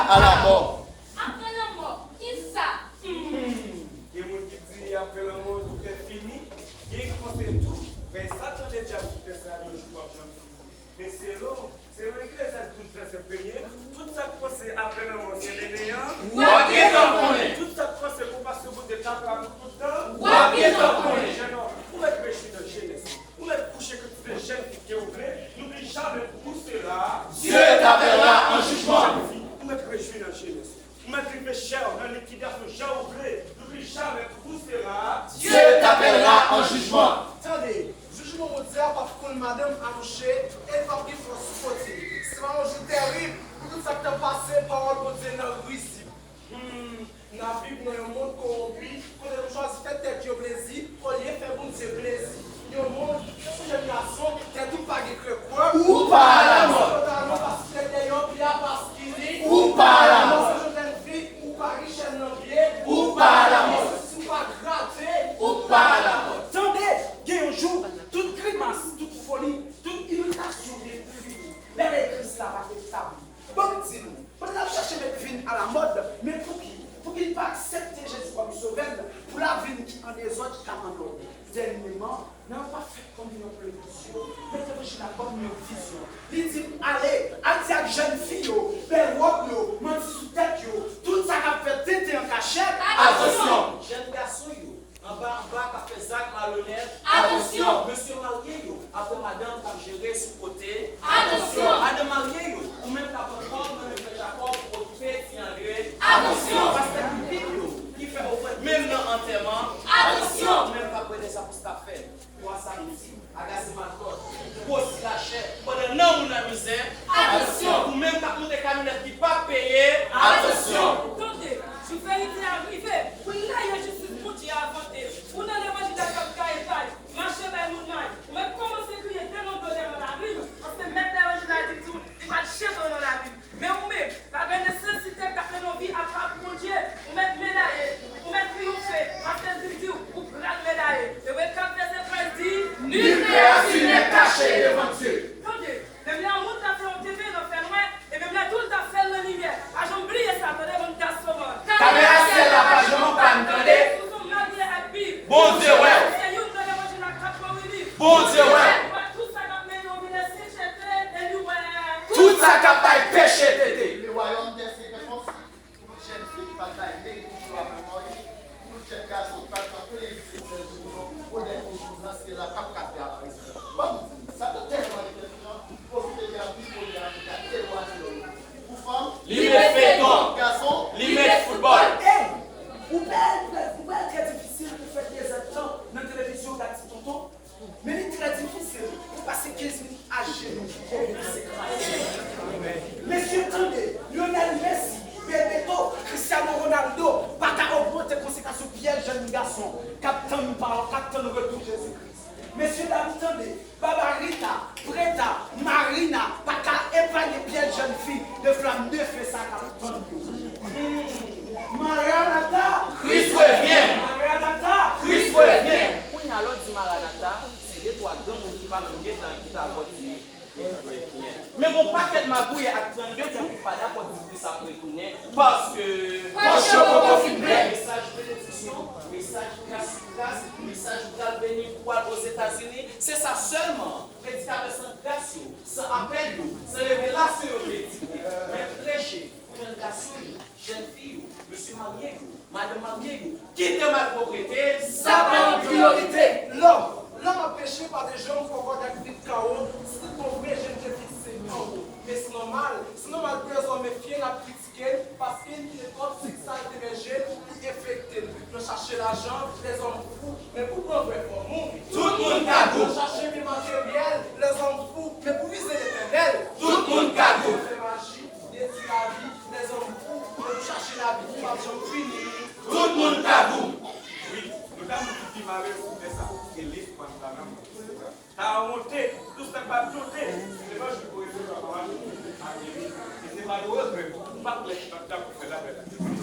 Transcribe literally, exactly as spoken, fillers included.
à la mort. Apre lanmò, kisa? Hmm. Gen moun ki di apre lanmò, tout est fini. Gen ki panse tou, men sa tande dyab sou tè sa, yon jou w ap janm fini. Men selon, selon Eklezyas douz vèsè premye, tout sa k panse apre lanmò se neneyan. W ap gentan konnen. Tout sa k panse pou pase Bondye ta pa pou tout tan. W ap gentan konnen. Jènòm, ou mèt rejwi nan jenès. Ou mèt kouche kantite jèn fi ke ou vle. N'oublie jamais pour tout cela. Dieu t'appellera en jugement. Jèn fi, ou mèt rejwi nan jenès. Ou mèt rive chè nan likidasyon jan ou vle. N'oublie jamais pour tout cela. Dieu t'appellera en jugement. Tande, jijman Bondye a p ap konn madanm akouche, e l p ap gen fòs sou kote l. Se pa yon jou tèrib pou tout sa k t ap pase pawòl Bondye nan rizib. Hmm, n ap viv nan yon mond kowonpi, kote nou chwazi fè tèt yo plezi olye fè Bondye plezi. Yon mond, yon jèn gason, tèt ou pa gen krèkrè. Ou pa alamò. Totalman paske dèyè yon pye a pa skini. Ou pa alamò. Yon jèn fi, ou pa gen chèn nan pye. Ou pa alamò. Si w pa grate. Ou pa alamò. Tande, gen yon jou, tout grimas, tout foli, tout imitasyon gen pou fini. Lè Kris la pa te tabli. Ban m di nou, pandan n ap chache met vi n alamòd, men pouki, pouki n pa aksepte Jezi kòm Sovè n pou lavi n ki an dezòd ka an òd? Dènyèman, nan yon pafèt kominyon pou legliz yo, Mèt Levanjil la ban m yon vizyon. Li di m, ale, al di ak jèn fi yo, bèl wòb yo, manti sou tèt yo, tout sa k ap fè tenten an kachèt, atansyon! Jèn gason yo, anba anba k ap fè zak malonèt. Atansyon! Mesye marye yo, apre madanm k ap jere sou kote. Atansyon! Madanm marye yo, ou menm k ap pran kòb nan men frè Jakòb pou okipe ti Andre. Atansyon! Pastè pipit yo, ki fè ofrann menm nan antèman. Atansyon! Ou menm k ap brede sa pou stafèd. Bwa samdi, agase malkòt, gwosi lachè, pandan nanm ou nan mizè. Atansyon! Ou menm k ap moute kamyonèt ki p ap peye. Atansyon! Tande, jou verite a rive, pou n lage jistis Bondye a vante. Ou nan levanjil la k ap gaye pay, mache bay moun may, ou mèt kòmanse kriye devan dlo dèyè lari, paske mèt levanjil la di tou, li pral jete w nan lari. Men ou menm, pa gen nesesite k ap mennen w vi apa pou Bondye. Ou mèt medaye, ou mèt triyonfe, paske Bib di w, ou pral medaye. E w k ap peze près di, nul n'est assis n'est caché devant Dieu. Tande, menm lè yon moun ta fè yon T V nan fènwè, e menm lè tou l ta fè l nan limyè, pa janm bliye sa, tande, bann gason mòn. Kamera syèl la pa janm anpann, tande. Ou se yon marye ak Bib. Bondye wè w. Se youn nan levanjil la k ap mouri li. Bondye wè w. Tout sa k ap mennen w vin ensekirite, e li wè. Tout sa k ap bay peche tete. Le royaume des cieux est comme tout jèn fi ki pa t bay meri pou yo apre mari, pou tout jèn gason ki pa t pran plezi sèl pou yo, odè pou jou nan syèl la p ap kapte aparisyon. Ban m di nou, Satan tèlman entèlijan, li pwofite de anpil pwoblèm ki ka elwaye yo. Pou fanm, li met feyton, gason, li met foutbòl. Ey! Ou pral, ou pral trè difisil pou fè de zèdtan nan televizyon gade ti tonton. Men li trè difisil pou pase kenz minit ajenou pou kò w pase kraze. Mesye, tande, Lionel Messi, Bebeto, Cristiano Ronaldo pa ka ogmante konsekrasyon pyès jèn gason k ap tann pa-, k ap tann retou Jezi Kris. Mesye dam, tande, Barbarita, Preta, Marina pa ka epanye pyès jèn fi de flam de fe sa k ap tann yo. Hmm. Maranatha! Christ revient! Maranatha! Christ revient! Kounye a lè w di Maranatha, se de twa gran moun ki pa menm gen tan ki ta bò di. Men gon pakèt magouyè ak trannde tan ki pa dakò di Kris ap retounen, paske pòch yo poko fin plen. Mesaj benediksyon, mesaj gras sou gras, mesaj ou pral beni pou w al Ozetazini, se sa sèlman predikatè san gras yo, san apèl yo, san revelasyon yo vle di. Men preche pou jèn gason yo, jèn fi yo, mesye marye yo, madanm marye yo, kite malpwoprete, sa pa yon priyorite. Lòm, lòm ap peche pa te janm fè w kòdèk vit kawo, se gon vre je n te fikse anwo. Men se nòmal, se nòmal pou lèzòm mefye n ap kritike n, paske n kite twòp sik sal te bèje n pou enfekte n. Nan chache lajan, lèzòm fou, men pou pran vrè fòm ou. Tout moun kado. Nan chache byen materyèl, lèzòm fou, men pou vize Letènèl. Tout moun kado. Fè maji, detwi lavi, lèzòm fou, men pou chache lavi ki p ap janm fini. Tout moun kado. Wi, nou ka di ki pi malere sou tè sa, se lespwa n pa nan mond. Ta wonte, tout sa k pa t wonte, se levanjil pou resevwa pa w a nou, a Jezi. E se malere menm, ou pa klè ki pa t dakò fè lapè la.